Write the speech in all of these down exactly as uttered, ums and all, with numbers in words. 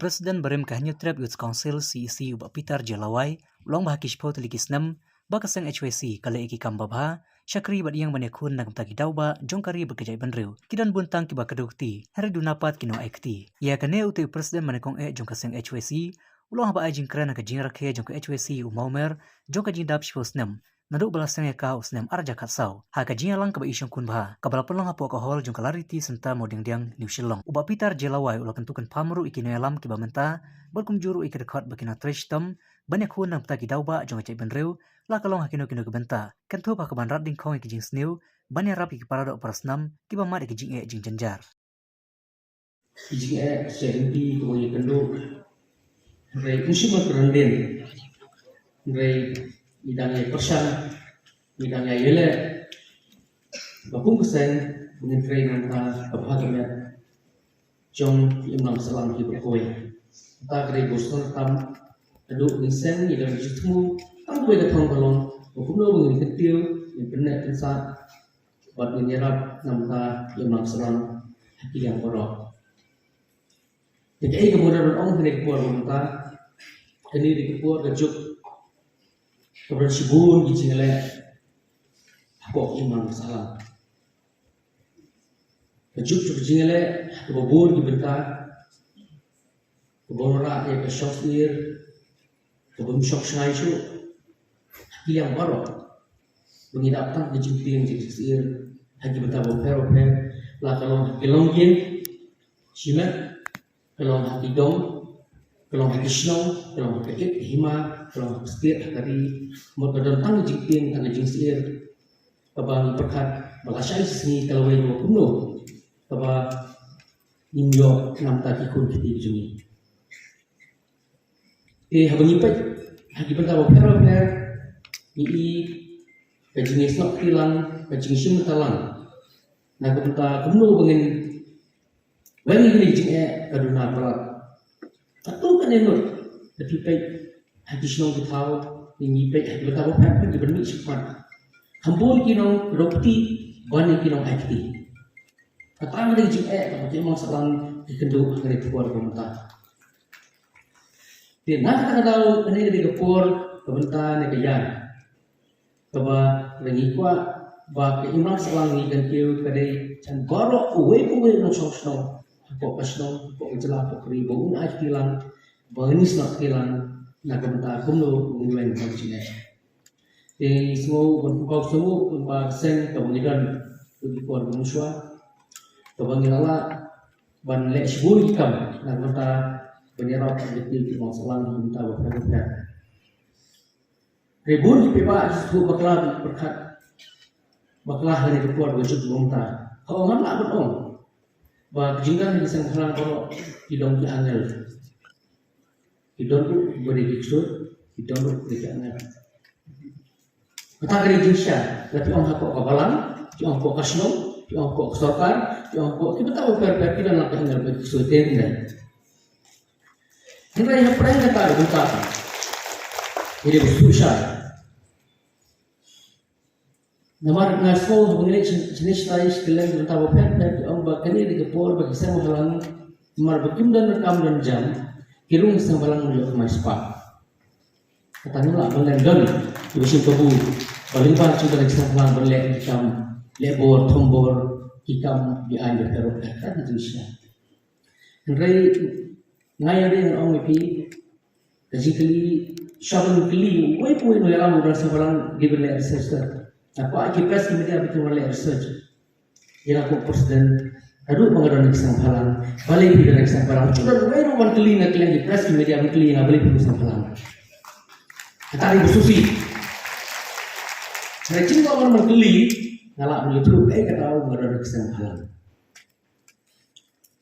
President barim ka Hynñiewtrep Youth Council, C E C, u Bah Peter J Lawai, u la ong ba ha ki shiphew tylli ki snem ba ka seng H Y C ka leh ïa ki kam babha, shakri bad ïeng ban ïakhun na ka bynta ki daw bah jong ka ri bad ka jaitbynriew, ki don bun tang kiba kdew kti, hynrei duna pat ki nongai kti. Ïa kane u tei u President ba nyngkong eh jong ka seng H Y C u la ong haba ai jingkren ha ka jingrakhe jong ka H Y C u mawmer jong ka jingdap shiphew snem, naduh ba la seng ïa ka ha u snem ar hajar khatsaw, ha ka jingïalang kaba i shongkun bha kaba la pynlong hapoh ka hall jong ka Lariti Centre Mawdiangdiang, New Shillong. U Bah Peter J Lawai u la kyntu kynpham ruh ïa ki nongïalam kiba mynta bad kumjuh ruh ïa ki dkhot ba kin nang trei shitom ban ïakhun na ka bynta ki daw bah jong ka jaitbynriew, la ka long ha kino kino ki bynta, kynthup ha kaban rat dyngkhong ïa ki jingsniew ban ïarap ïa ki paradoh parasnam kiba mad ïa ki jingeh jingjynjar. Ki jingeh sha lynti kaba ngi kynduh, hynrei ym shym la kren dien. Hynrei ngi dang ïai pyrshang, ngi dang ïai ïaleh ba kum ka seng ba ngin trei na ka bynta ka bha ka miat jong ki imlang sahlang kiba kawei. Kata ka dei ka sngewthuh tam. Haduh ngi seng ngi dang ju thmu tang kawei ka thong, ka long ba kumno ba ngin kyntiew, ngin pynneh pynsah bad ngin ïarap na ka bynta ki imlang sahlang ha ki liang baroh. Te kaei kaba ngi donkam ban ong ha kane ka por ba mynta, kane ka dei ka por, ka juk kaba don shibun ki jingïaleh hapoh ki imlang sahlang. Ka juk jong ka jingïaleh ha kaba bun ki bynta, kaba wanrah ïa ka shong syier kaba ym shong shngaiñ shuh ha ki liang baroh, ba ngi dap tang ka jingtieng jingsyier ha ki bynta bapher bapher, la ka long ha ki longïing shimet, ka long ha ki dong, ka long ha ki shnong, ka long ha ka it ka hima, ka long ha ka state ha ka ri. Mut ka don tang ka jingtieng, tang ka jingsyier kaba ngi pyrkhat ba lashai shi sngi ka lawei, ba kumno kaba ngin ïoh na ka bynta ki khun ki kti ki jong ngi. Te haba ngi peit ha ki bynta bapher bapher, ngi i ka jingïasnoh kti lang, ka jingshim bynta lang na ka bynta kumno ba ngin weng ïa kine ki jingeh ka duna palat. Katto katne ngut, lada phi peit ha ki shnong ki thaw, ngi peit ha ki bynta bapher bapher kiban mih shakhmat, kham bun ki nongkdew kti ban ïa ki nongai kti. Kata ka dei ka jingeh kaba ki imlang sahlang ki kynduh ha kane ka por ba mynta. Te na kata ka daw, kane ka dei ka por, ka bynta ne ka ïa kaba ngi kwah ba ka imlang sahlang ngi kyntiew ka dei jan baroh uwei pa uwei u nongshong shnong hapoh ka shnong, hapoh ka jylla, hapoh ka ri, ba un ai kti lang, ba ngin snoh kti lang na ka bynta kumno ba ngin weng bad ka jingeh. Te ngi sngew ban pynpaw sngewbha ba ka seng kaba ngi don ha ki por ba mynshuwa, kaba ngi la lah ban leh shibun ki kam na ka bynta ban ïarap ïa ki kti ki imlang sahlang ha ki bynta bapher bapher. Hynrei bun ki paidbah ki sngewthuh bakla, ki pyrkhat bakla ha kane ka por ba jut ba mynta. Hooid, ngan lah ban ong ba ka jingdon ha ki seng bhalang baroh ki long ki angel. Ki don ruh ba dei ki ksuid, ki don ruh ba dei ki angel. Kata ka dei jingshisha, lada phi ong hapoh ka balang, phi ong hapoh ka shnong, phi ong hapoh ka sorkar, phi ong hapoh ki bynta bapher bapher, ki don lang ki angel bad ki ksuid, te ym dei. Hynrei hapdeng kata ka bynta, ngi dei ba sngewsih. Namar nga sngew haba ngi leit shane shatai sha kylleng ki bynta bapher bapher, ki ong ba kane dei ka por ba ki seng bhalang, namar ba kim don kam don jam, ki rung ki seng bhalang ïoh kamai spah. Kata ngim lah ban leh, don kiba shim kabu ba lyngba jong kane ka seng bhalang ban leh ki kam leh bor, thom bor, ki kam ki aiñ bapher bapher, kata ka jingshisha. Hynrei nga ïa dei ngan ong ïa phi, ka jingkylli, sha ban kylli uwei pa uwei u nongïalam uba don seng bhalang, dei ban leh research. Nga kwah ki press ki media ba kin wan leh research ïa nga kum u president. Naduh ba nga don ha ki seng bhalang, balei phi don ha ki seng bhalang? Shu don uwei ruh ban kylli na kylleng ki press ki media, ban kylli ïa nga balei phi don ha ki seng bhalang. Kata dei ba sngewsih. Hynrei jingkwah ban kylli, nga lah ban ïathuh kaei kata ba nga don ha ki seng bhalang.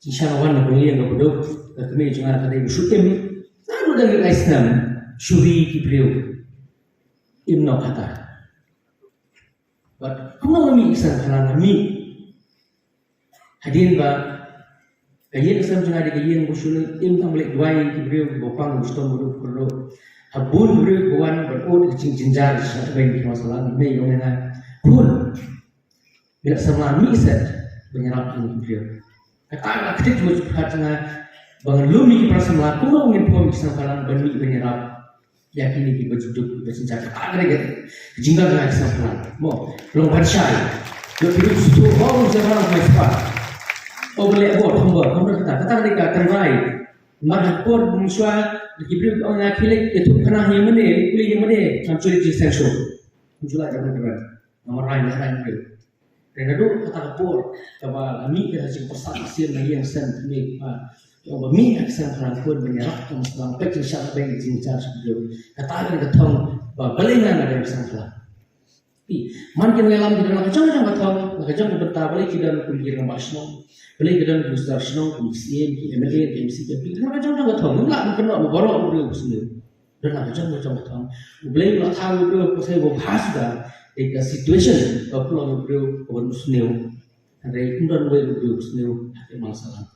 Jingshisha nga wan na ka liang kaba duk, ka kmie jong nga ka dei ba shu im. Naduh dang ïalai snem shu ri ki briew. Im noh kata. Bad kumno nga mih ki seng bhalang, nga mih hadien ba ka ïing ka sem jong nga dei ka ïing ba shu im tang ba leit duwai ki briew kiba pang, ba shitom ba duk ba kyrduh. Ha bun ki briew kiba wan ban ud ka jingjynjar sha ka beiñ ki imlang sahlang, mei ong ïa nga, khun, ngi la samla mih set ban ïarap ïa ki briew. Kata ka la ktik jingmut jingpyrkhat jong nga. ba ngan lum ïa ki para samla kumno ngin pom ki seng bhalang ban mih ban ïarap ïa kine kiba ju duk kiba jynjar. Kata ka dei ka jingdon ka seng bhalang. Mo, long ban shai. Ïoh ki ruh shu thuh ba u jynjar bhalang mai spah. O ba leh bor, kham bor, kham bor kata, kata ka dei ka tynrai. Mar ha por bun shuwa, ki briew ki ong ïa ki leh ïathuhkhana ïa mane, kylli ïa mane, ngam ju leh jingseng shuh. Ngam ju leh kaba kaba. Namar rang ïa rang briew. Hynrei naduh kata ka por kaba la mih ka jingpyrsad sien na ïing sien kmie kpa. Ïa ba mih ka seng bhalang khun ban ïarap ka seng bhalang peit jingshah beit jingshah sha briew. Kata ka dei ka thong ba balei nga nga dei seng bhalang. Pi, man ki nongïalam ki don la ka jong jong ka thong, la ka jong ka bynta, balei ki don kum ki rangbah shnong, balei ki don ki sordar shnong, kum ki C E M, ki M L A, ki M C, ki M P, ki don la ka jong jong ka thong, ngim lah ban kynnoh ba baroh u briew u sniew. Don la ka jong ka jong ka thong. U Blei u la thaw u briew u sniew ba bha suda. Dei ka situation ka pynlong u briew ka ban u sniew. Hynrei ym don uwei u briew u sniew ha ka imlang sahlang.